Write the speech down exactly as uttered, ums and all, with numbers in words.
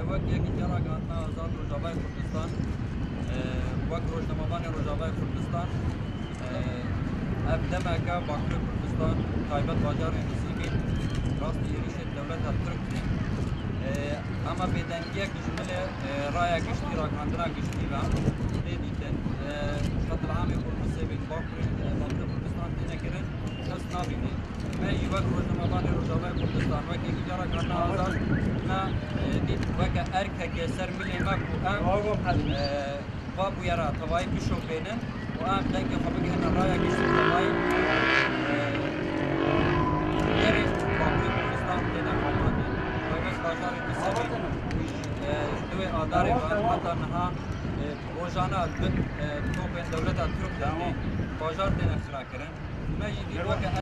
Wek Yekîtiya Ragihandina Azad Rojavayê Kurdistan, e, wek rojnamevanê Rojavayê Kurdistan, e, ev demeke Bakurê Kurdistan, taybet bajarê Nisîbîn, rastî êrîşê dewleta Tirk tê. E, Ema bêdengiyek ji milê, e, raya giştî, ragihandina giştî ve tê dîtin. E, qetilamê Kurmusê bin Bakurê, e, Bakurê Kurdistan têne kirin, kes nabîne. Me jî wek rojnamevanê Rojavayê Kurdistan, wek Yekîtiya Ragihandina Azad, me, e, dît weke erkekê ser milê me ku em, e, va bûyera tevayî bişopênin û em dengê xwe bigihînin raya giştî tevayî, e, nêrê Bakurê Kurdistan têne xapandin. Taybet bajarê Nisêbê, e, ji duwê Adarê ve heta niha, e, rojane bi, e, topên dewleta Tirk derê bajar têne xirakirin. Me jî dît weke